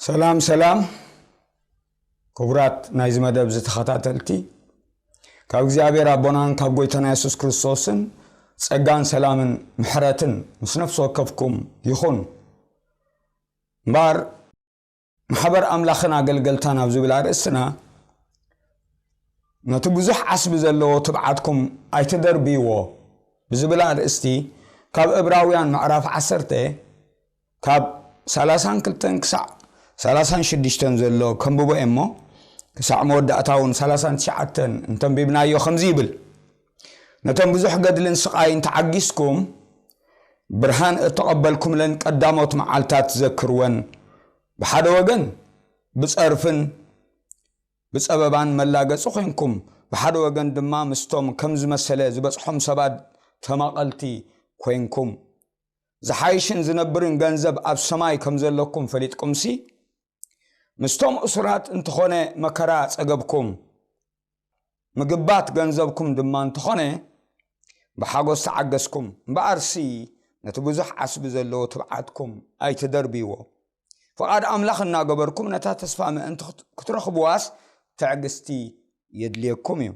ሰላም ሰላም። ክቡራት ናይዚ መደብ ዝተኸታተልቲ፣ ካብ እግዚኣብሔር ኣቦናን ካብ ጎይታና የሱስ ክርስቶስን ጸጋን ሰላምን ምሕረትን ምስ ነፍሲ ወከፍኩም ይኹን። እምበኣር ማሕበር ኣምላኽን ኣገልገልታን ኣብ ዝብል ኣርእስትና፣ ነቲ ብዙሕ ዓስቢ ዘለዎ ትብዓትኩም ኣይትደርብይዎ ብዝብል ኣርእስቲ፣ ካብ እብራውያን ምዕራፍ ዓሰርተ ካብ ሰላሳን ክልተን ክሳዕ ሰላሳን ሽዱሽተን ዘሎ ከንብቦ እየ እሞ፣ ክሳዕ መወዳእታ እውን ሰላሳን ትሽዓተን እንተንቢብናዮ ከምዚ ይብል። ነቶም ብዙሕ ገድልን ስቓይን ተዓጊስኩም፣ ብርሃን እተቐበልኩምለን ቀዳሞት መዓልታት ዘክርወን። ብሓደ ወገን ብጸርፍን ብጸበባን መላገጺ ኮይንኩም፣ ብሓደ ወገን ድማ ምስቶም ከም ዝመሰለ ዝበጽሖም ሰባት ተማቐልቲ ኮይንኩም። ዝሓይሽን ዝነብርን ገንዘብ ኣብ ሰማይ ከም ዘለኩም ፈሊጥኩምሲ፣ ምስቶም እሱራት እንተኾነ መከራ ጸገብኩም፣ ምግባት ገንዘብኩም ድማ እንተኾነ ብሓጎስ ተዓገስኩም። እምበኣርሲ ነቲ ብዙሕ ዓስቢ ዘለዎ ትብዓትኩም ኣይትደርብይዎ። ፍቓድ ኣምላኽ እናገበርኩም ነታ ተስፋ ምእንቲ ክት-፣ ክትረኽብዋስ ትዕግስቲ የድልየኩም እዩ።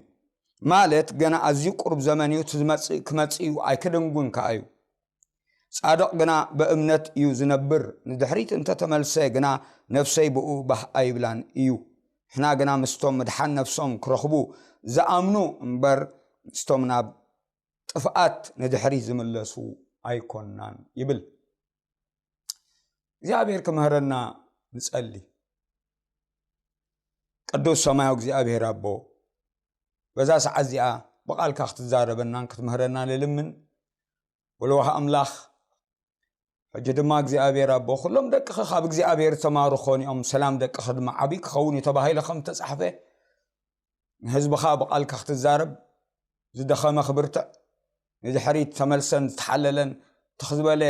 ማለት ገና ኣዝዩ ቁሩብ ዘመን እዩ፣ እቲ ዝመጽእ ክመጽእ እዩ፣ ኣይክድንጉን ከኣ እዩ። ጻድቕ ግና ብእምነት እዩ ዝነብር፣ ንድሕሪት እንተተመልሰ ግና ነፍሰይ ብኡ ባህ ኣይብላን እዩ። ንሕና ግና ምስቶም ምድሓን ነፍሶም ክረኽቡ ዝኣምኑ እምበር፣ ምስቶም ናብ ጥፍኣት ንድሕሪት ዝምለሱ ኣይኮንናን ይብል። እግዚኣብሔር ክምህረና ንጸሊ። ቅዱስ ሰማያዊ እግዚኣብሔር ኣቦ፣ በዛ ሰዓት እዚኣ ብቓልካ ክትዛረበናን ክትምህረና ንልምን። ወልዋህ ኣምላኽ፣ ሕጂ ድማ እግዚኣብሔር ኣቦ፣ ኩሎም ደቅኺ ካብ እግዚኣብሔር ዝተማሩ ክኾኑ እዮም፣ ሰላም ደቅኺ ድማ ዓብዪ ክኸውን እዩ ተባሂሉ ከም ዝተጻሕፈ፣ ንህዝብኻ ብቓልካ ክትዛረብ፣ ዝደኸመ ክብርትዕ፣ ንድሕሪት ተመልሰን ዝተሓለለን ትኽ ዝበለ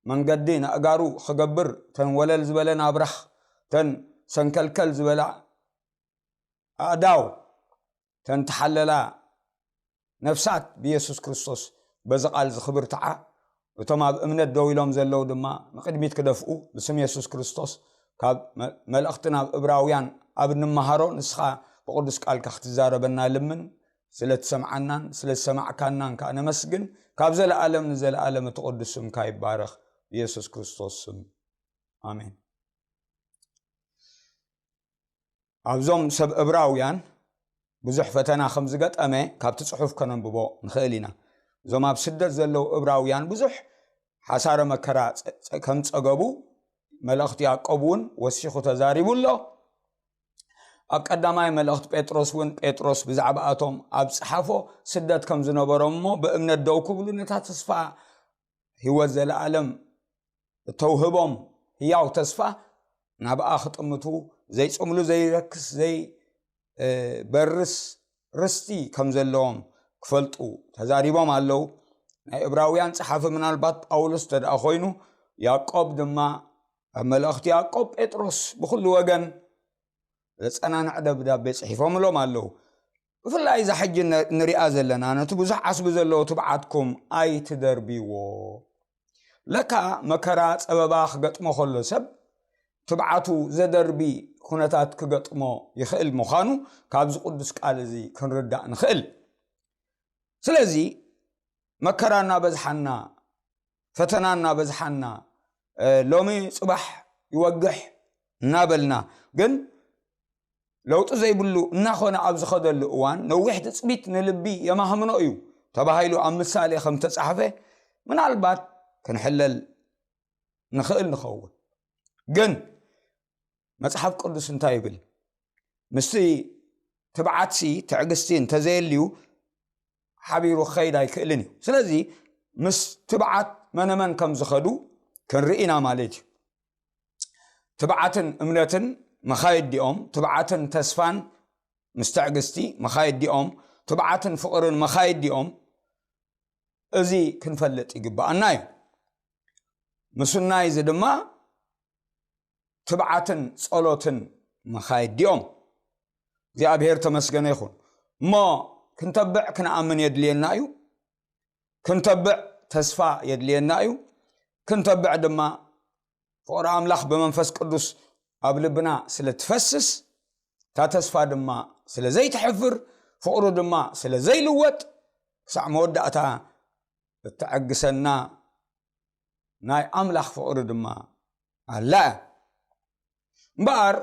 መንገዲ ንኣእጋሩ ክገብር፣ ተን ወለል ዝበለ ናብራኽ፣ ተን ሰንከልከል ዝበላ ኣእዳው፣ ተን ተሓለላ ነፍሳት ብየሱስ ክርስቶስ በዚ ቃል እዚ ክብርትዓ፣ እቶም ኣብ እምነት ደው ኢሎም ዘለዉ ድማ ንቕድሚት ክደፍኡ ብስም የሱስ ክርስቶስ፣ ካብ መ-፣ መልእኽቲ ናብ እብራውያን ኣብ እንመሃሮ ንስኻ ብቕዱስ ቃልካ ክትዛረበና ልምን። ስለ ትሰምዓናን ስለ ዝሰማዕካናን ከኣ ነመስግን። ካብ ዘለኣለም ንዘለኣለም እቲ ቅዱስ ስምካ ይባረኽ። ብየሱስ ክርስቶስ ስም፣ ኣሜን። ኣብዞም ሰብ እብራውያን ብዙሕ ፈተና ከም ዝገጠመ ካብቲ ጽሑፍ ከነንብቦ ንኽእል ኢና። እዞም ኣብ ስደት ዘለዉ እብራውያን ብዙሕ ሓሳረ መከራ ጸ-፣ ጸ-፣ ከም ጸገቡ፣ መልእኽቲ ያዕቆብ እውን ወሲኹ ተዛሪቡ ኣሎ። ኣብ ቀዳማይ መልእኽቲ ጴጥሮስ እውን፣ ጴጥሮስ ብዛዕባኣቶም ኣብ ጸሓፎ፣ ስደት ከም ዝነበሮም እሞ ብእምነት ደው ክብሉ ነታ ተስፋ ህይወት ዘለኣለም እተውህቦም ህያው ተስፋ ናብኣ ክጥምቱ፣ ዘይጽምሉ፣ ዘይረክስ፣ ዘይ-፣ እ፣ በርስ ርስቲ ከም ዘለዎም ክፈልጡ ተዛሪቦም ኣለዉ። ናይ እብራውያን ጸሓፊ ምናልባት ጳውሎስ እንተ ደኣ ኮይኑ፣ ያዕቆብ ድማ ኣብ መልእኽቲ ያዕቆብ፣ ጴጥሮስ ብኹሉ ወገን ዘጸናንዕ ደብዳቤ ጽሒፎምሎም ኣለዉ። ብፍላይ እዛ ሕጂ ነ-፣ ንሪኣ ዘለና፣ ነቲ ብዙሕ ዓስቢ ዘለዎ ትብዓትኩም ኣይትደርብይዎ። ለካ መከራ ጸበባ ክገጥሞ ከሎ ሰብ ትብዓቱ ዘደርቢ ኩነታት ክገጥሞ ይኽእል ምዃኑ ካብዚ ቅዱስ ቃል እዚ ክንርዳእ ንኽእል። ስለዚ መከራ እናበዝሓና፣ ፈተና እናበዝሓና፣ እ፣ ሎሚ ጽባሕ ይወግሕ እናበልና፣ ግን ለውጢ ዘይብሉ እናኾነ ኣብ ዝኸደሉ እዋን፣ ነዊሕ ትጽቢት ንልቢ የማህምኖ እዩ ተባሂሉ ኣብ ምሳሌ ከም ተጻሕፈ፣ ምናልባት ክንሕለል ንኽእል ንኸውን። ግን መጽሓፍ ቅዱስ እንታይ ይብል? ምስቲ ትብዓትሲ ትዕግስቲ እንተዘየልዩ፣ ሓቢሩ ክኸይድ ኣይክእልን እዩ። ስለዚ ምስ ትብዓት መነመን ከም ዝኸዱ ክንርኢ ኢና ማለት እዩ። ትብዓትን እምነትን መኻየዲ ዲኦም? ትብዓትን ተስፋን ምስ ትዕግስቲ መኻየዲ ዲኦም? ትብዓትን ፍቕርን መኻየዲ ዲኦም? እዚ ክንፈልጥ ይግብኣና እዩ። ምስናይ እዚ ድማ ትብዓትን ጸሎትን መኻየዲ ዲኦም? እግዚኣብሔር ተመስገነ ይኹን። እሞ ክንተብዕ ክንኣምን የድልየና እዩ። ክንተብዕ ተስፋ የድልየና እዩ። ክንተብዕ ድማ ፍቕሪ ኣምላኽ ብመንፈስ ቅዱስ ኣብ ልብና ስለ ትፈስስ፣ እታ ተስፋ ድማ ስለ ዘይትሕፍር፣ ፍቕሩ ድማ ስለ ዘይልወጥ፣ ክሳዕ መወዳእታ እተዐግሰና ናይ ኣምላኽ ፍቕሪ ድማ ኣላ እያ። እምበኣር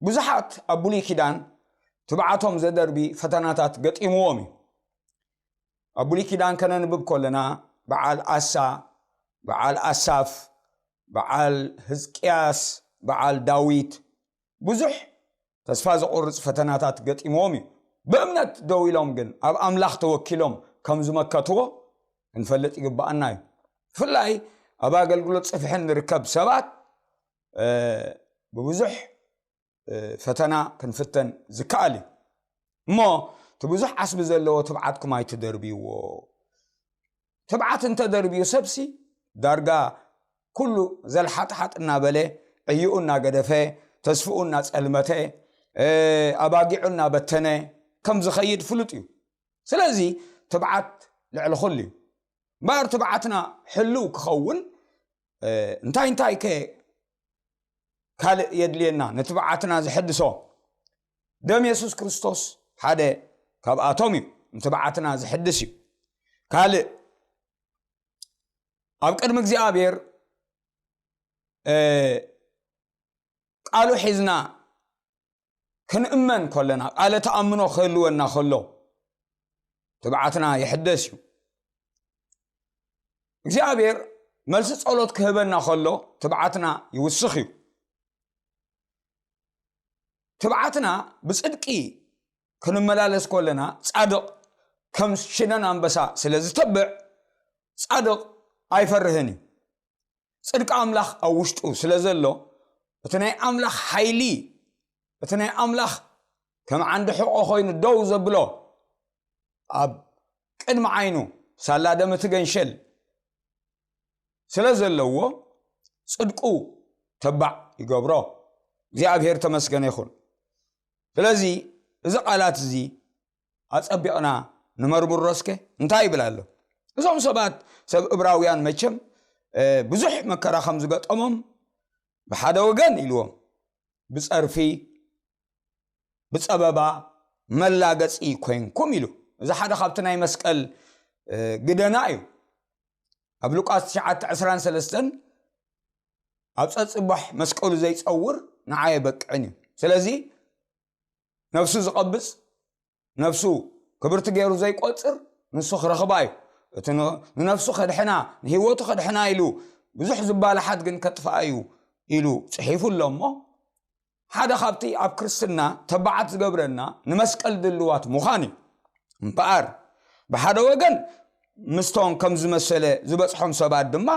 ብዙሓት ኣብ ብሉይ ኪዳን ትብዓቶም ዘደርቢ ፈተናታት ገጢምዎም እዩ። ኣብ ብሉይ ኪዳን ከነንብብ ከለና በዓል ኣሳ፣ በዓል ኣሳፍ፣ በዓል ህዝቅያስ፣ በዓል ዳዊት ብዙሕ ተስፋ ዘቑርጽ ፈተናታት ገጢምዎም እዩ። ብእምነት ደው ኢሎም ግን ኣብ ኣምላኽ ተወኪሎም ከም ዝመከትዎ ክንፈልጥ ይግብኣና እዩ። ብፍላይ ኣብ ኣገልግሎት ጽፍሕን ንርከብ ሰባት ብብዙሕ ፈተና ክንፍተን ዝከኣል እዩ። እሞ እቲ ብዙሕ ዓስቢ ዘለዎ ትብዓትኩም ኣይትደርብይዎ። ትብዓት እንተደርብዩ ሰብሲ ዳርጋ ኩሉ ዘልሓጥሓጥ እናበለ፣ ዕይኡ እናገደፈ፣ ተስፍኡ እናጸልመተ፣ ኣባጊዑ እናበተነ ከም ዝኸይድ ፍሉጥ እዩ። ስለዚ ትብዓት ልዕሊ ኩሉ እዩ። እምበኣር ትብዓትና ሕልው ክኸውን እንታይ እንታይ ከ ካልእ የድልየና? ንትብዓትና ዝሕድሶ ደም የሱስ ክርስቶስ ሓደ ካብኣቶም እዩ። ንትብዓትና ዝሕድስ እዩ። ካልእ ኣብ ቅድሚ እግዚኣብሔር ቃሉ ሒዝና ክንእመን ከለና፣ ቃለ ተኣምኖ ክህልወና ከሎ ትብዓትና ይሕደስ እዩ። እግዚኣብሔር መልሲ ጸሎት ክህበና ከሎ ትብዓትና ይውስኽ እዩ። ትብዓትና ብጽድቂ ክንመላለስ ከለና፣ ጻድቕ ከም ሽነን ኣንበሳ ስለ ዝተብዕ፣ ጻድቕ ኣይፈርህን እዩ። ጽድቂ ኣምላኽ ኣብ ውሽጡ ስለ ዘሎ፣ እቲ ናይ ኣምላኽ ሓይሊ፣ እቲ ናይ ኣምላኽ ከም ዓንዲ ሕቖ ኮይኑ ደው ዘብሎ፣ ኣብ ቅድሚ ዓይኑ ሳላ ደም እቲ ገንሸል ስለ ዘለዎ፣ ጽድቁ ተባዕ ይገብሮ። እግዚኣብሔር ተመስገነ ይኹን። ስለዚ እዚ ቃላት እዚ ኣጸቢቕና ንመርምሮ እስከ እንታይ ይብል ኣሎ? እዞም ሰባት፣ ሰብ እብራውያን መቸም ብዙሕ መከራ ከም ዝገጠሞም፣ ብሓደ ወገን ኢልዎም ብጸርፊ፣ ብጸበባ፣ መላገጺ ኮይንኩም ኢሉ። እዚ ሓደ ካብቲ ናይ መስቀል ግደና እዩ። ኣብ ሉቃስ ትሽዓተ ዕስራን ሰለስተን ኣብ ጸጽባሕ መስቀሉ ዘይጸውር ንዓይ ኣይበቅዕን እዩ። ስለዚ ነፍሱ ዝቐብጽ፣ ነፍሱ ክብርቲ ገይሩ ዘይቆጽር፣ ንሱ ክረኽባ እዩ። እቲ ንነፍሱ ከድሕና፣ ንህይወቱ ከድሕና ኢሉ ብዙሕ ዝባልሓት ግን ከጥፍኣ እዩ ኢሉ ጽሒፉ ኣሎ። እሞ ሓደ ካብቲ ኣብ ክርስትና ተባዓት ዝገብረና ንመስቀል ድልዋት ምዃን እዩ። እምበኣር ብሓደ ወገን ምስቶም ከም ዝመሰለ ዝበጽሖም ሰባት ድማ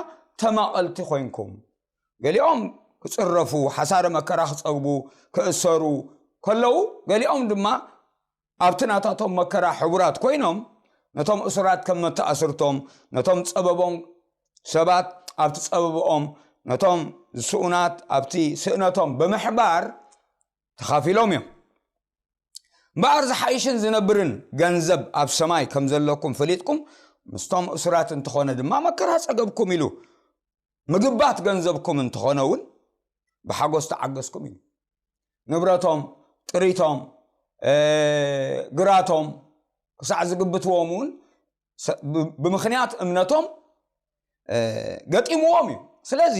ተማቐልቲ ኮይንኩም፣ ገሊኦም ክጽረፉ፣ ሓሳረ መከራ ክጸግቡ፣ ክእሰሩ ከለዉ፣ ገሊኦም ድማ ኣብቲ ናታቶም መከራ ሕቡራት ኮይኖም፣ ነቶም እሱራት ከም መተኣስርቶም፣ ነቶም ጸበቦም ሰባት ኣብቲ ጸበቦኦም፣ ነቶም ዝስኡናት ኣብቲ ስእነቶም ብምሕባር ተኻፊሎም እዮም። እምበኣር ዝሓይሽን ዝነብርን ገንዘብ ኣብ ሰማይ ከም ዘለኩም ፈሊጥኩም፣ ምስቶም እሱራት እንተኾነ ድማ መከራ ጸገብኩም ኢሉ ምግባት ገንዘብኩም እንተኾነ እውን ብሓጎስ ተዓገስኩም እዩ። ንብረቶም፣ ጥሪቶም፣ ግራቶም ክሳዕ ዝግብትዎም እውን ብምኽንያት እምነቶም ገጢምዎም እዩ። ስለዚ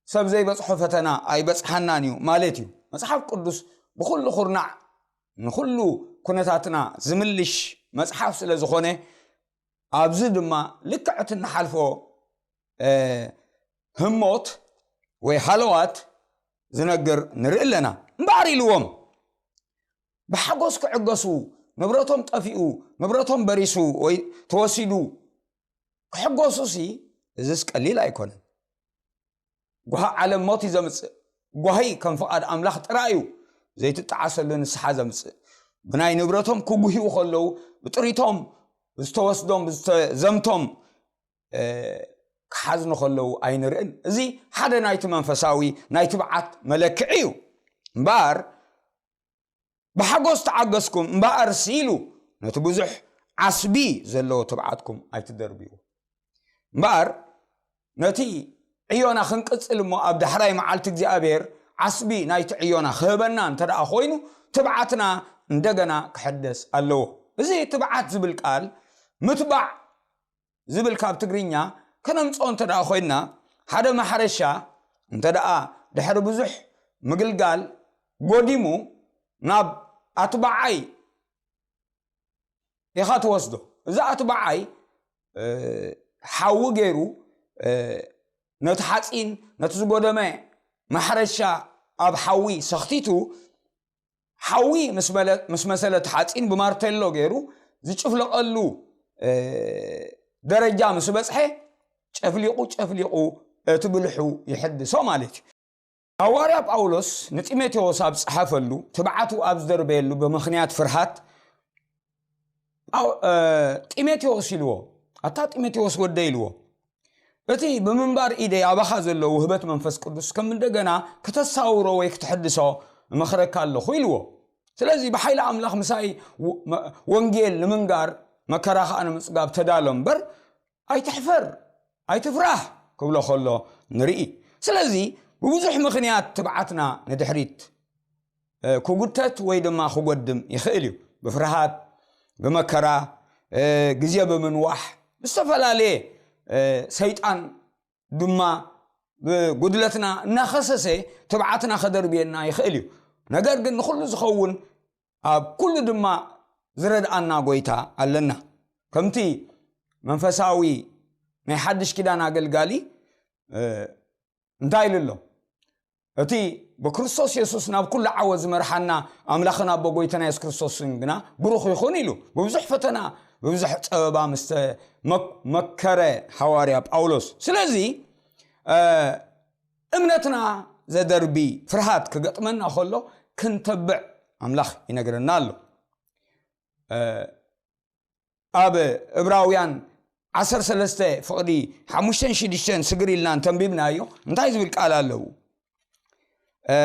ሰብ ዘይበጽሖ ፈተና ኣይበጽሓናን እዩ ማለት እዩ። መጽሓፍ ቅዱስ ብኹሉ ኩርናዕ ንኹሉ ኩነታትና ዝምልሽ መጽሓፍ ስለ ዝኾነ፣ ኣብዚ ድማ ልክዕ እቲ እንሓልፎ ህሞት ወይ ሃለዋት ዝነግር ንርኢ ኣለና። እምበኣር ኢልዎም ብሓጎስ ክዕገሱ፣ ንብረቶም ጠፊኡ፣ ንብረቶም በሪሱ ወይ ተወሲዱ ክሕጎሱሲ፣ እዝስ ቀሊል ኣይኮነን። ጓሂ ዓለም ሞት እዩ ዘምጽእ። ጓሂ ከም ፍቓድ ኣምላኽ ጥራይ እዩ ዘይትጠዓሰሉ ንስሓ ዘምጽእ። ብናይ ንብረቶም ክጉህዩ ከለዉ፣ ብጥሪቶም ዝተወስዶም፣ ዝተዘምቶም ክሓዝኑ ከለዉ ኣይንርእን። እዚ ሓደ ናይቲ መንፈሳዊ ናይ ትብዓት መለክዒ እዩ። እምበኣር ብሓጎስ ተዓገስኩም እምበኣር ሲኢሉ ነቲ ብዙሕ ዓስቢ ዘለዎ ትብዓትኩም ኣይትደርብይዎ። እምበኣር ነቲ ዕዮና ክንቅጽል እሞ ኣብ ዳሕራይ መዓልቲ እግዚኣብሔር ዓስቢ ናይቲ ዕዮና ክህበና እንተ ደኣ ኮይኑ፣ ትብዓትና እንደገና ክሕደስ ኣለዎ። እዚ ትብዓት ዝብል ቃል ምትባዕ ዝብል ካብ ትግርኛ ከነምጽኦ እንተ ደኣ ኮይንና፣ ሓደ ማሕረሻ እንተ ደኣ ድሕሪ ብዙሕ ምግልጋል ጎዲሙ ናብ ኣትባዓይ ኢኻ ትወስዶ። እዚ ኣትባዓይ ሓዊ ገይሩ ነቲ ሓፂን፣ ነቲ ዝጎደመ ማሕረሻ ኣብ ሓዊ ሰኽቲቱ፣ ሓዊ ምስ መሰለ እቲ ሓፂን ብማርቴሎ ገይሩ ዝጭፍለቐሉ ደረጃ ምስ በፅሐ፣ ጨፍሊቑ ጨፍሊቑ እቲ ብልሑ ይሕድሶ ማለት እዩ። ሃዋርያ ጳውሎስ ንጢሞቴዎስ ኣብ ዝጸሓፈሉ፣ ትብዓቱ ኣብ ዝደርበየሉ ብምኽንያት ፍርሃት ጳው-፣ እ፣ ጢሞቴዎስ ኢልዎ፣ ኣታ ጢሞቴዎስ ወደይ ኢልዎ፣ እቲ ብምንባር ኢደይ ኣባኻ ዘሎ ውህበት መንፈስ ቅዱስ ከም እንደገና ክተሳውሮ ወይ ክትሕድሶ እመኽረካ ኣለኹ ኢልዎ። ስለዚ ብሓይሊ ኣምላኽ ምሳይ ወ-፣ መ-፣ ወንጌል ንምንጋር መከራ ኸኣ ንምጽጋብ ተዳሎ እምበር ኣይትሕፈር፣ ኣይትፍራህ ክብሎ ከሎ ንርኢ። ስለዚ ብብዙሕ ምኽንያት ትብዓትና ንድሕሪት ክጉተት ወይ ድማ ክጎድም ይኽእል እዩ። ብፍርሃት፣ ብመከራ፣ ግዜ ብምንዋሕ፣ ብዝተፈላለየ ሰይጣን ድማ ብጉድለትና እናኸሰሰ ትብዓትና ከደርብየና ይኽእል እዩ። ነገር ግን ንኹሉ ዝኸውን ኣብ ኩሉ ድማ ዝረድኣና ጎይታ ኣለና። ከምቲ መንፈሳዊ ናይ ሓድሽ ኪዳን ኣገልጋሊ እንታይ ኢሉ ኣሎ? እቲ ብክርስቶስ የሱስ ናብ ኩሉ ዓወት ዝመርሓና ኣምላኽን ኣቦ ጎይታና የሱስ ክርስቶስን ግና ብሩኽ ይኹን ኢሉ። ብብዙሕ ፈተና፣ ብብዙሕ ጸበባ ምስ ተመክ-፣ መከረ ሃዋርያ ጳውሎስ። ስለዚ፣ እ፣ እምነትና ዘደርቢ ፍርሃት ክገጥመና ከሎ ክንተብዕ ኣምላኽ ይነግረና ኣሎ። እ፣ ኣብ እብራውያን ዓሰርተ ሰለስተ ፍቕዲ ሓሙሽተን ሽዱሽተን ስግር ኢልና እንተንቢብናዮ እንታይ ዝብል ቃል ኣለዉ? እ፣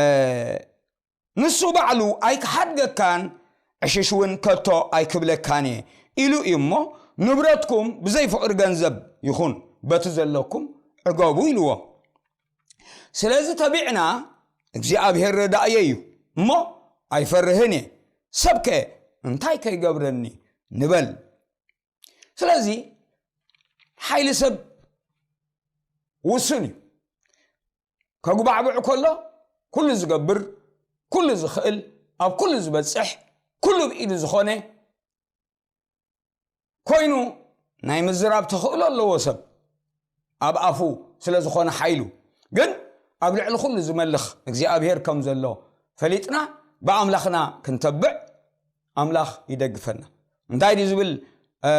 ንሱ ባዕሉ ኣይክሓድገካን ዕሽሽ እውን ከቶ ኣይክብለካን እየ ኢሉ እዩ እሞ፣ ንብረትኩም ብዘይ ፍቕሪ ገንዘብ ይኹን በቲ ዘለኩም ዕገቡ ኢልዎ። ስለዚ ተቢዕና እግዚኣብሔር ረዳእየ እዩ እሞ ኣይፈርህን እየ፣ ሰብከ እንታይ ከይገብረኒ ንበል። ስለዚ ሓይሊ ሰብ ውሱን እዩ። ከጉባዕብዕ ከሎ ኩሉ ዝገብር፣ ኩሉ ዝኽእል፣ ኣብ ኩሉ ዝበጽሕ፣ ኩሉ ብኢዱ ዝኾነ ኮይኑ ናይ ምዝራብ ተኽእሎ ኣለዎ ሰብ፣ ኣብ ኣፉ ስለ ዝኾነ ሓይሉ። ግን ኣብ ልዕሊ ኩሉ ዝመልኽ እግዚኣብሔር ከም ዘሎ ፈሊጥና ብኣምላኽና ክንተብዕ ኣምላኽ ይደግፈና። እንታይ ድዩ ዝብል፣ እ፣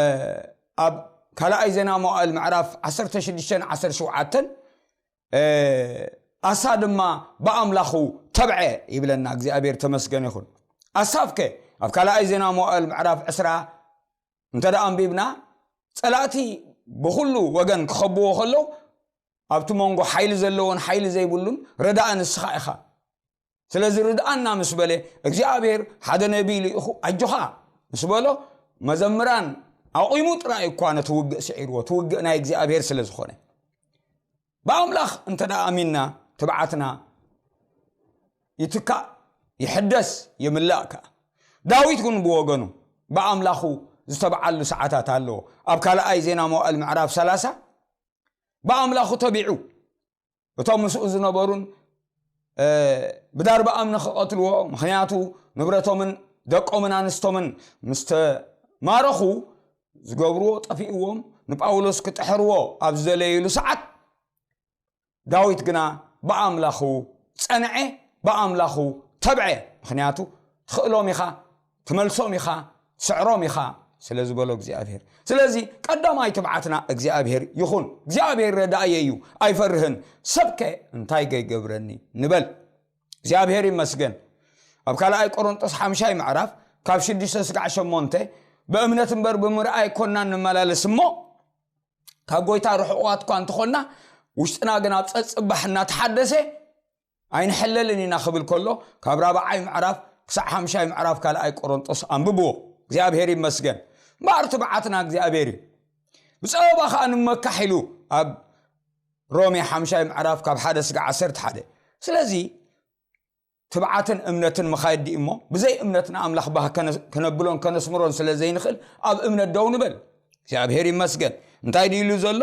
ኣብ ካልኣይ ዜና መዋእል ምዕራፍ ዓሰርተ ሽዱሽተን ዓሰርተ ሸውዓተን፣ እ፣ ኣሳ ድማ ብኣምላኹ ተብዐ ይብለና። እግዚኣብሔር ተመስገን ይኹን። ኣሳፍከ ኣብ ካልኣይ ዜና መዋእል ምዕራፍ ዕስራ እንተ ደኣ ኣንቢብና፣ ጸላእቲ ብኹሉ ወገን ክኸብዎ ከለዉ፣ ኣብቲ መንጎ ሓይሊ ዘለዎን ሓይሊ ዘይብሉን ረዳእ ንስኻ ኢኻ። ስለዚ ርድኣና ምስ በለ፣ እግዚኣብሔር ሓደ ነቢይ ልኢኹ ኣጆኻ ምስ በሎ፣ መዘምራን ኣቑሙ ጥራይ እኳ ነቲ ውግእ ስዒርዎ፣ እቲ ውግእ ናይ እግዚኣብሔር ስለ ዝኾነ። ብኣምላኽ እንተ ደኣ ኣሚንና፣ ትብዓትና ይትካእ፣ ይሕደስ፣ ይምላእ ከኣ። ዳዊት ግን ብወገኑ ብኣምላኹ ዝተብዓሉ ሰዓታት ኣለዎ። ኣብ ካልኣይ ዜና መዋእል ምዕራፍ ሰላሳ ብኣምላኹ ተቢዑ፣ እቶም ምስኡ ዝነበሩን፣ እ፣ ብዳርባ እምኒ ክቐትልዎ፣ ምኽንያቱ ንብረቶምን ደቆምን ኣንስቶምን ምስ ተማረኹ፣ ዝገብርዎ ጠፊእዎም፣ ንጳውሎስ ክጥሕርዎ ኣብ ዝደለይሉ ሰዓት፣ ዳዊት ግና ብኣምላኹ ጸንዐ፣ ብኣምላኹ ተብዐ። ምኽንያቱ ትኽእሎም ኢኻ፣ ትመልሶም ኢኻ፣ ትስዕሮም ኢኻ ስለ ዝበሎ እግዚኣብሔር። ስለዚ ቀዳማይ ትብዓትና እግዚኣብሔር ይኹን። እግዚኣብሔር ረዳእየ እዩ፣ ኣይፈርህን። ሰብከ እንታይ ገይገብረኒ ንበል። እግዚኣብሔር ይመስገን። ኣብ ካልኣይ ቆሮንጦስ ሓምሻይ ምዕራፍ ካብ ሽዱሽተ ስጋዕ ሸሞንተ፣ ብእምነት እምበር ብምርኣይ ኣይኮንናን ንመላለስ እሞ፣ ካብ ጎይታ ርሑቓት እኳ እንተኾንና፣ ውሽጥና ግን ኣብ ጸጽባሕ እናተሓደሰ ኣይንሕለልን ኢና ክብል ከሎ፣ ካብ ራብዓይ ምዕራፍ ክሳዕ ሓምሻይ ምዕራፍ ካልኣይ ቆሮንጦስ ኣንብብዎ። እግዚኣብሔር ይመስገን። እምበኣር ትብዓትና እግዚኣብሔር እዩ። ብጸበባ ኸኣ ንመካሕ ኢሉ ኣብ ሮሜ ሓምሻይ ምዕራፍ ካብ ሓደ ስጋ ዓሰርተ ሓደ። ስለዚ ትብዓትን እምነትን መኻየዲ እሞ፣ ብዘይ እምነት ንኣምላኽ ባህ ከነ-፣ ከነብሎን ከነስምሮን ስለ ዘይንኽእል፣ ኣብ እምነት ደው ንበል። እግዚኣብሔር ይመስገን። እንታይ ድዩ ኢሉ ዘሎ?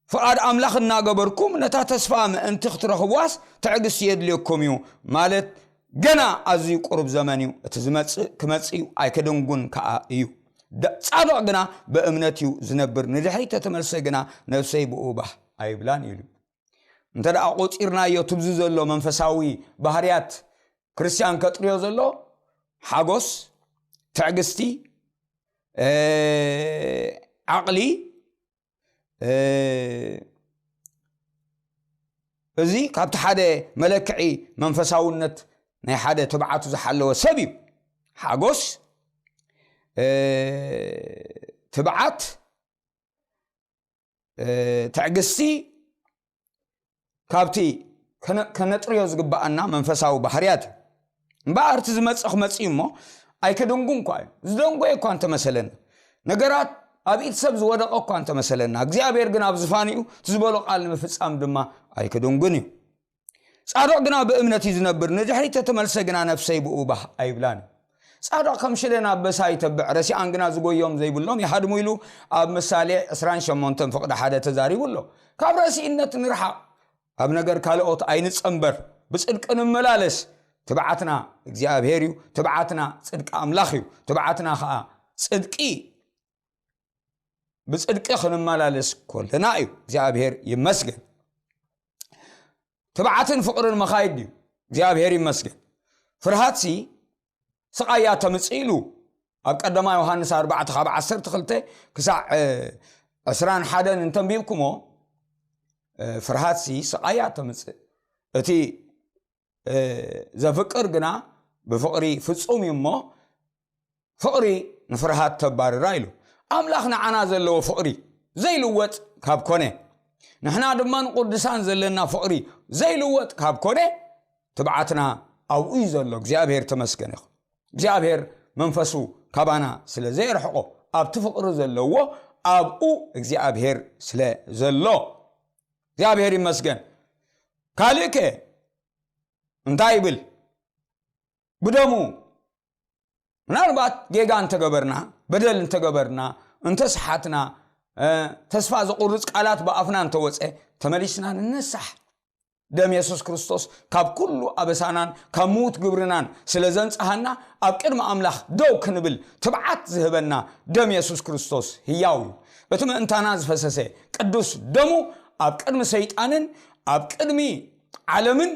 ፍቓድ ኣምላኽ እናገበርኩም ነታ ተስፋ ምእንቲ ክትረኽብዋስ ትዕግስቲ የድልየኩም እዩ። ማለት ገና ኣዝዩ ቁሩብ ዘመን እዩ፣ እቲ ዝመጽእ ክመጽእ እዩ፣ ኣይክድንጉን ከኣ እዩ። ደ-፣ ጻድቕ ግና ብእምነት እዩ ዝነብር፣ ንድሕሪት ተተመልሰ ግና ነፍሰይ ብኡ ባህ ኣይብላን ኢሉ። እንተ ደኣ ቆጺርናዮ፣ ትብዚ ዘሎ መንፈሳዊ ባህርያት ክርስቲያን ከጥርዮ ዘሎ ሓጎስ፣ ትዕግስቲ፣ እ፣ ዓቕሊ፣ እ፣ እዚ ካብቲ ሓደ መለክዒ መንፈሳውነት ናይ ሓደ ትብዓቱ ዝሓለወ ሰብ እዩ። ሓጎስ፣ እ፣ ትብዓት፣ እ፣ ትዕግስቲ ካብቲ ከነ-፣ ከነጥርዮ ዝግብኣና መንፈሳዊ ባህርያት እዩ። እምበኣር እቲ ዝመጽእ ክመጽእ እዩ እሞ ኣይክድንጉን እኳ እዩ። ዝደንጎየ እኳ እንተመሰለና፣ ነገራት ኣብ ኢድ ሰብ ዝወደቐ እኳ እንተመሰለና፣ እግዚኣብሔር ግን ኣብ ዝፋንኡ እቲ ዝበሎ ቃል ንምፍጻም ድማ ኣይክድንጉን እዩ። ጻድቕ ግና ብእምነት እዩ ዝነብር፣ ንድሕሪት ተተመልሰ ግና ነፍሰይ ብኡ ባህ ኣይብላን። ጻድቕ ከም ሽለ ናብ በሳ ይተብዕ፣ ረሲኣን ግና ዝጎዮም ዘይብሎም ይሃድሙ ኢሉ ኣብ ምሳሌ ዕስራን ሸሞንተን ፍቕዲ ሓደ ተዛሪቡ ኣሎ። ካብ ረሲእነት ንርሓቕ፣ ኣብ ነገር ካልኦት ኣይንጸንበር፣ ብጽድቂ ንመላለስ። ትብዓትና እግዚኣብሔር እዩ፣ ትብዓትና ጽድቂ ኣምላኽ እዩ፣ ትብዓትና ኸኣ ጽድቂ፣ ብጽድቂ ክንመላለስ ከለና እዩ። እግዚኣብሔር ይመስገን። ትብዓትን ፍቕርን መኻይድ እዩ። እግዚኣብሔር ይመስገን። ፍርሃትሲ ስቓያ ተምጽእ ኢሉ ኣብ ቀዳማይ ዮሃንስ ኣርባዕተ ካብ ዓሰርተ ክልተ ክሳዕ፣ እ፣ ዕስራን ሓደን እንተንቢብኩሞ፣ እ፣ ፍርሃትሲ ስቓያ ተምጽእ። እቲ፣ እ፣ ዘፍቅር ግና ብፍቕሪ ፍጹም እዩ እሞ፣ ፍቕሪ ንፍርሃት ተባርራ ኢሉ። ኣምላኽ ንዓና ዘለዎ ፍቕሪ ዘይልወጥ ካብ ኮነ፣ ንሕና ድማ ንቅዱሳን ዘለና ፍቕሪ ዘይልወጥ ካብ ኮነ፣ ትብዓትና ኣብኡ እዩ ዘሎ። እግዚኣብሔር ተመስገን ይኹን። እግዚኣብሔር መንፈሱ ካባና ስለ ዘየርሕቆ፣ ኣብቲ ፍቕሪ ዘለዎ ኣብኡ እግዚኣብሔር ስለ ዘሎ፣ እግዚኣብሔር ይመስገን። ካልእ ከ እንታይ ይብል? ብደሙ ምናልባት ጌጋ እንተገበርና፣ በደል እንተገበርና፣ እንተሰሓትና፣ እ፣ ተስፋ ዘቑርጽ ቃላት ብኣፍና እንተወጸ፣ ተመሊስና ንነሳሕ። ደም የሱስ ክርስቶስ ካብ ኩሉ ኣበሳናን ካብ ምዉት ግብርናን ስለ ዘንጽሃና፣ ኣብ ቅድሚ ኣምላኽ ደው ክንብል ትብዓት ዝህበና ደም የሱስ ክርስቶስ ህያው እዩ። እቲ ምእንታና ዝፈሰሰ ቅዱስ ደሙ ኣብ ቅድሚ ሰይጣንን ኣብ ቅድሚ ዓለምን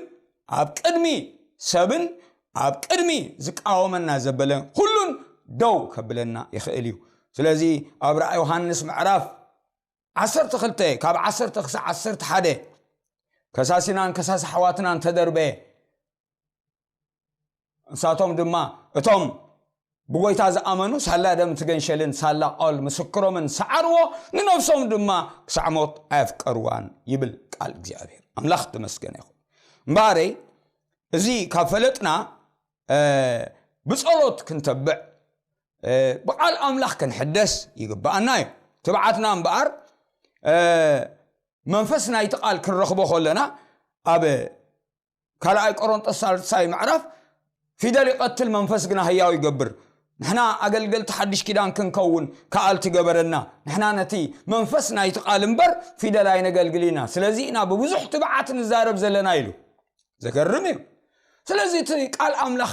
ኣብ ቅድሚ ሰብን ኣብ ቅድሚ ዝቃወመና ዘበለ ኩሉን ደው ከብለና ይኽእል እዩ። ስለዚ ኣብ ራእይ ዮሃንስ ምዕራፍ ዓሰርተ ክልተ ካብ ዓሰርተ ክሳዕ ዓሰርተ ሓደ ከሳሲናን ከሳሲ ኣሕዋትናን ተደርበ። ንሳቶም ድማ እቶም ብጎይታ ዝኣመኑ ሳላ ደም እቲ ገንሸልን ሳላ ቃል ምስክሮምን ሰዓርዎ፣ ንነፍሶም ድማ ክሳዕ ሞት ኣየፍቀርዋን ይብል ቃል እግዚኣብሔር። ኣምላኽ ተመስገነ ይኹን። እምበኣረይ እዚ ካብ ፈለጥና፣ እ፣ ብጸሎት ክንተብዕ፣ እ፣ ብቓል ኣምላኽ ክንሕደስ ይግብኣና እዩ። ትብዓትና እምበኣር፣ እ፣ መንፈስ ናይቲ ቃል ክንረኽቦ ከለና ኣብ ካልኣይ ቆሮንጦስ ሳልሳይ ምዕራፍ ፊደል ይቐትል መንፈስ ግና ህያው ይገብር። ንሕና ኣገልገልቲ ሓድሽ ኪዳን ክንከውን ከኣልቲ ገበረና። ንሕና ነቲ መንፈስ ናይቲ ቃል እምበር ፊደል ኣይነገልግል ኢና። ስለዚ ኢና ብብዙሕ ትብዓት ንዛረብ ዘለና ኢሉ። ዘገርም እዩ። ስለዚ እቲ ቃል ኣምላኽ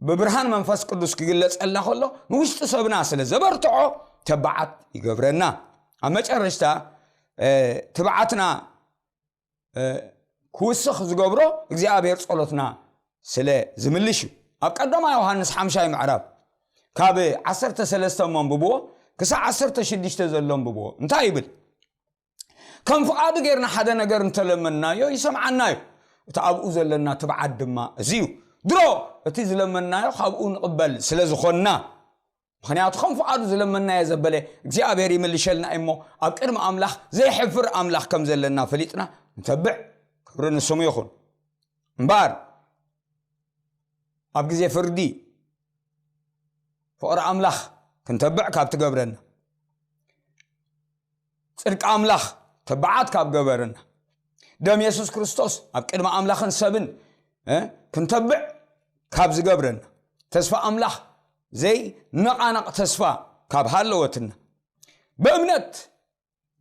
ብብርሃን መንፈስ ቅዱስ ክግለጸልና ከሎ ንውሽጢ ሰብና ስለ ዘበርትዖ ተባዓት ይገብረና። ኣብ መጨረሽታ፣ እ፣ ትብዓትና፣ እ፣ ክውስኽ ዝገብሮ እግዚኣብሔር ጸሎትና ስለ ዝምልሽ እዩ። ኣብ ቀዳማይ ዮሃንስ ሓምሻይ ምዕራፍ ካብ ዓሰርተ ሰለስተ እሞ ኣንብብዎ ክሳዕ ዓሰርተ ሽዱሽተ ዘሎ ኣንብብዎ። እንታይ ይብል? ከም ፍቓዱ ጌርና ሓደ ነገር እንተለመንናዮ ይሰምዓና እዩ። እቲ ኣብኡ ዘለና ትብዓት ድማ እዚ እዩ። ድሮ እቲ ዝለመንናዮ ካብኡ ንቕበል ስለ ዝኾንና፣ ምኽንያቱ ከም ፍቓዱ ዝለመንናዮ ዘበለ እግዚኣብሔር ይምልሸልና እዩ እሞ፣ ኣብ ቅድሚ ኣምላኽ ዘይሕፍር ኣምላኽ ከም ዘለና ፈሊጥና ንተብዕ። ክብሪ ንስሙ ይኹን። እምበኣር ኣብ ግዜ ፍርዲ ፍቕሪ ኣምላኽ ክንተብዕ ካብ ትገብረና፣ ጽድቂ ኣምላኽ ተባዓት ካብ ገበረና፣ ደም የሱስ ክርስቶስ ኣብ ቅድሚ ኣምላኽን ሰብን እ፣ ክንተብዕ ካብ ዝገብረና፣ ተስፋ ኣምላኽ ዘይነቓነቕ ተስፋ ካብ ሃለወትና፣ ብእምነት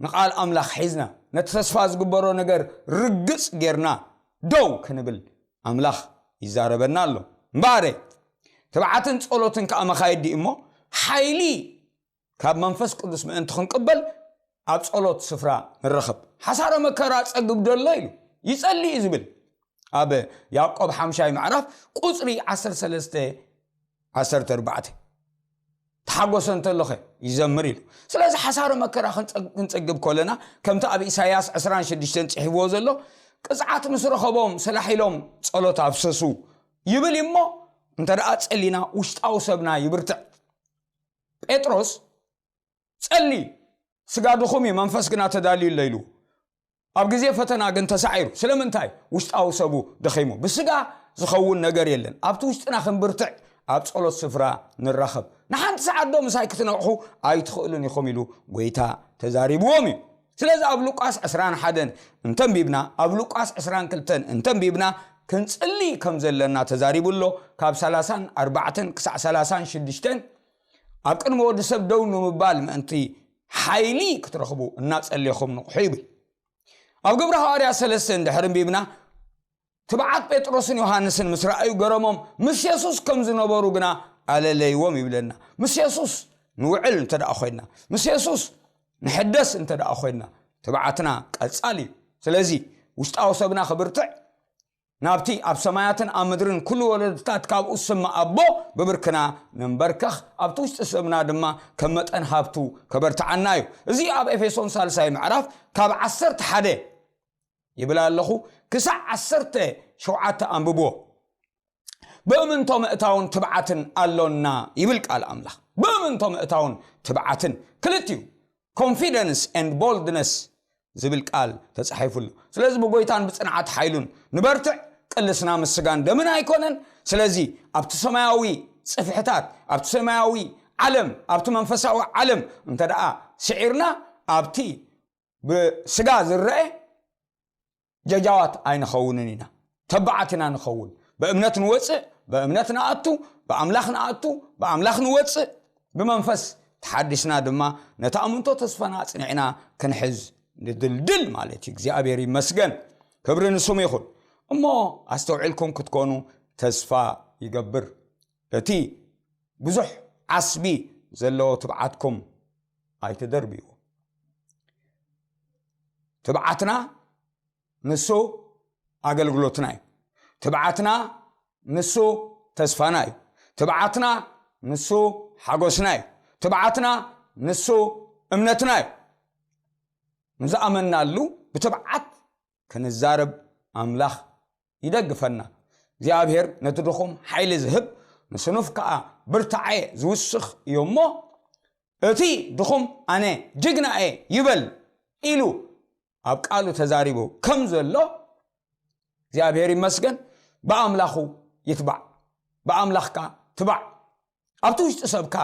ንቓል ኣምላኽ ሒዝና፣ ነቲ ተስፋ ዝግበሮ ነገር ርግጽ ጌርና ደው ክንብል ኣምላኽ ይዛረበና ኣሎ። እምበኣረ፣ ትብዓትን ጸሎትን ከኣ መኻየዲ እሞ፣ ሓይሊ ካብ መንፈስ ቅዱስ ምእንቲ ክንቅበል ኣብ ጸሎት ስፍራ ንረኸብ። ሓሳረ መከራ ጸግብ ደሎ ኢሉ ይጸሊ እዩ ዝብል ኣብ ያዕቆብ ሓምሻይ ምዕራፍ ቁጽሪ ዓሰርተ ሰለስተ ዓሰርተ ኣርባዕተ። ተሓጎሰ እንተሎኸ ይዘምር ኢሉ። ስለዚ ሓሳረ መከራ ክንጸ-፣ ክንጸግብ ከለና ከምቲ ኣብ ኢሳያስ ዕስራን ሽዱሽተን ጽሒፍዎ ዘሎ ቅጽዓት ምስ ረኸቦም ሰላሕ ኢሎም ጸሎት ኣፍሰሱ ይብል እሞ እንተ ደኣ ጸሊና ውሽጣዊ ሰብና ይብርትዕ። ጴጥሮስ ጸሊ፣ ስጋ ድኹም እዩ፣ መንፈስ ግና ተዳልዩ ኣሎ ኢሉ። ኣብ ግዜ ፈተና ግን ተሳዒሩ። ስለምንታይ? ውሽጣዊ ሰቡ ደኺሙ። ብስጋ ዝኸውን ነገር የለን። ኣብቲ ውሽጥና ክንብርትዕ ኣብ ጸሎት ስፍራ ንራኸብ። ንሓንቲ ሰዓት ዶ ምሳይ ክትነቕሑ ኣይትኽእሉን ኢኹም ኢሉ ጎይታ ተዛሪብዎም እዩ። ስለዚ ኣብ ሉቃስ ዕስራን ሓደን እንተንቢብና፣ ኣብ ሉቃስ ዕስራን ክልተን እንተንቢብና፣ ክንጽሊ ከም ዘለና ተዛሪቡ ኣሎ። ካብ ሰላሳን ኣርባዕተን ክሳዕ ሰላሳን ሽዱሽተን ኣብ ቅድሚ ወዲ ሰብ ደው ንምባል ምእንቲ ሓይሊ ክትረኽቡ እናጸለኹም ንቕሑ ይብል። ኣብ ግብሪ ሃዋርያ ሰለስተ እንድሕር እንቢብና፣ ትብዓት ጴጥሮስን ዮሃንስን ምስ ረኣዩ ገረሞም፣ ምስ የሱስ ከም ዝነበሩ ግና ኣለለይዎም ይብለና። ምስ የሱስ ንውዕል እንተ ደኣ ኮይንና፣ ምስ የሱስ ንሕደስ እንተ ደኣ ኮይንና፣ ትብዓትና ቀጻል እዩ። ስለዚ ውሽጣዊ ሰብና ክብርትዕ፣ ናብቲ ኣብ ሰማያትን ኣብ ምድርን ኩሉ ወለድታት ካብኡ ዝስማዕ ኣቦ ብብርክና ንንበርከኽ፣ ኣብቲ ውሽጢ ሰብና ድማ ከም መጠን ሃብቱ ከበርትዓና እዩ። እዚ ኣብ ኤፌሶን ሳልሳይ ምዕራፍ ካብ ዓሰርተ ሓደ ይብል ኣለኹ ክሳዕ ዓሰርተ ሸውዓተ ኣንብብዎ። ብእምንቶ ምእታውን ትብዓትን ኣሎና ይብል ቃል ኣምላኽ። ብእምንቶ ምእታውን ትብዓትን ክልቲኡ፣ confidence and boldness ዝብል ቃል ተጻሒፉ ኣሎ። ስለዚ ብጎይታን ብጽንዓት ሓይሉን ንበርትዕ። ቅልስና ምስ ስጋን ደምን ኣይኮነን። ስለዚ ኣብቲ ሰማያዊ ጽፍሕታት፣ ኣብቲ ሰማያዊ ዓለም፣ ኣብቲ መንፈሳዊ ዓለም እንተ ደኣ ስዒርና፣ ኣብቲ ብስጋ ዝረአ ጀጃዋት ኣይንኸውንን ኢና። ተባዓት ኢና ንኸውን። ብእምነት ንወጽእ፣ ብእምነት ንኣቱ፣ ብኣምላኽ ንኣቱ፣ ብኣምላኽ ንወጽእ። ብመንፈስ ተሓዲስና ድማ ነቲ ኣምንቶ ተስፋና ኣጽኒዕና ክንሕዝ ንድልድል ማለት እዩ። እግዚኣብሔር ይመስገን። ክብሪ ንስሙ ይኹን። እሞ ኣስተውዒልኩም ክትኮኑ ተስፋ ይገብር። እቲ ብዙሕ ዓስቢ ዘለዎ ትብዓትኩም ኣይትደርብይዎ። ትብዓትና ንሱ ኣገልግሎትና እዩ። ትብዓትና ንሱ ተስፋና እዩ። ትብዓትና ንሱ ሓጎስና እዩ። ትብዓትና ንሱ እምነትና እዩ። ንዝኣመናሉ ብትብዓት ክንዛረብ ኣምላኽ ይደግፈና። እግዚኣብሔር ነቲ ድኹም ሓይሊ ዝህብ፣ ንስኑፍ ከኣ ብርታዐ ዝውስኽ እዩ እሞ፣ እቲ ድኹም ኣነ ጅግና እየ ይበል ኢሉ ኣብ ቃሉ ተዛሪቡ ከም ዘሎ እግዚኣብሔር ይመስገን። ብኣምላኹ ይትባዕ፣ ብኣምላኽካ ትባዕ። ኣብቲ ውሽጢ ሰብካ፣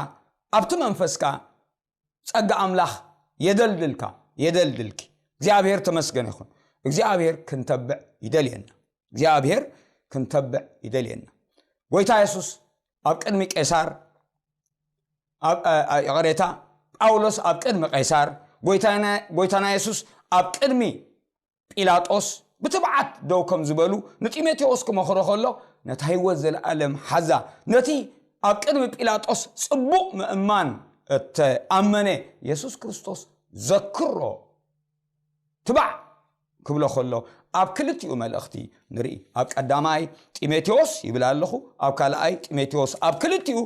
ኣብቲ መንፈስካ ጸጋ ኣምላኽ የደልድልካ፣ የደልድልኪ። እግዚኣብሔር ተመስገን ይኹን። እግዚኣብሔር ክንተብዕ ይደልየና። እግዚኣብሔር ክንተብዕ ይደልየና። ጎይታ የሱስ ኣብ ቅድሚ ቄሳር፣ ኣብ፣ እ፣ እ፣ ይቕሬታ፣ ጳውሎስ ኣብ ቅድሚ ቄሳር፣ ጎይታና፣ ጎይታና የሱስ ኣብ ቅድሚ ጲላጦስ ብትብዓት ደው ከም ዝበሉ ንጢሞቴዎስ ክመኽሮ ከሎ፣ ነታ ህይወት ዘለኣለም ሓዛ፣ ነቲ ኣብ ቅድሚ ጲላጦስ ጽቡቕ ምእማን እተኣመነ የሱስ ክርስቶስ ዘክሮ። ትባዕ ክብሎ ከሎ፣ ኣብ ክልቲኡ መልእኽቲ ንርኢ። ኣብ ቀዳማይ ጢሞቴዎስ ይብል ኣለኹ፣ ኣብ ካልኣይ ጢሞቴዎስ፣ ኣብ ክልቲኡ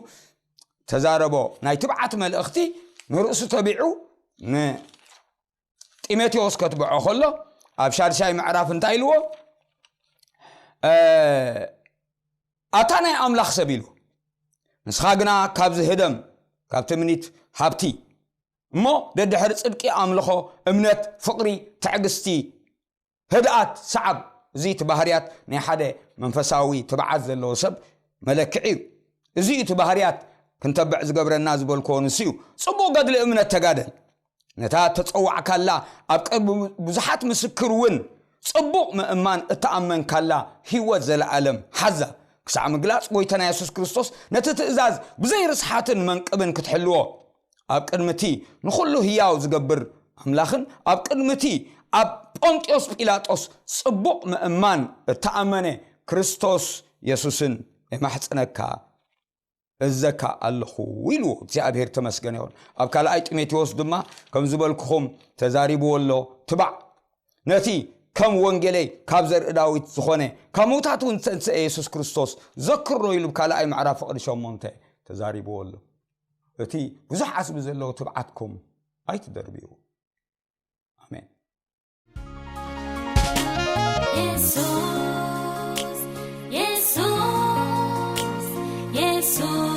ተዛረቦ ናይ ትብዓት መልእኽቲ ንርእሱ ተቢዑ ን ጢሞቴዎስ ከትብዖ ከሎ፣ ኣብ ሻድሻይ ምዕራፍ እንታይ ኢልዎ? እ፣ ኣታ ናይ ኣምላኽ ሰብ ኢሉ፣ ንስኻ ግና ካብዚ ህደም፣ ካብ ትምኒት ሃብቲ፣ እሞ ደድሕሪ ጽድቂ ኣምልኾ፣ እምነት፣ ፍቕሪ፣ ትዕግስቲ፣ ህድኣት፣ ሰዓብ። እዚ እቲ ባህርያት ናይ ሓደ መንፈሳዊ ትብዓት ዘለዎ ሰብ መለክዒ እዩ። እዚ እዩ እቲ ባህርያት ክንተብዕ ዝገብረና ዝበልክዎ ንሱ እዩ። ጽቡቕ ገድሊ እምነት ተጋደል። ነታ እተጸዋዕካላ፣ ኣብ ቅድሚ ብዙሓት ምስክር እውን ጽቡቕ ምእማን እተኣመንካላ ህይወት ዘለኣለም ሓዛ። ክሳዕ ምግላጽ ጎይታና የሱስ ክርስቶስ ነቲ ትእዛዝ ብዘይ ርስሓትን መንቅብን ክትሕልዎ፣ ኣብ ቅድሚ እቲ ንኹሉ ህያው ዝገብር ኣምላኽን ኣብ ቅድሚ እቲ ኣብ ጶንጥዮስ ጲላጦስ ጽቡቕ ምእማን እተኣመነ ክርስቶስ የሱስን የማሕጽነካ፣ እዘካ ኣለኹ ኢልዎ። እግዚኣብሔር ተመስገን ይኹን። ኣብ ካልኣይ ጢሞቴዎስ ድማ ከም ዝበልኩኹም ተዛሪብዎ ኣሎ። ትባዕ ነቲ ከም ወንጌለይ ካብ ዘርኢ ዳዊት ዝኾነ ካብ ምውታት እውን ዝተንስአ የሱስ ክርስቶስ ዘክሮ ኢሉ ብካልኣይ ምዕራፍ ፍቕዲ ሸሞንተ ተዛሪብዎ ኣሎ። እቲ ብዙሕ ዓስቢ ዘለዎ ትብዓትኩም ኣይትደርብዩ። ኣሜን። የሱስ የሱስ የሱስ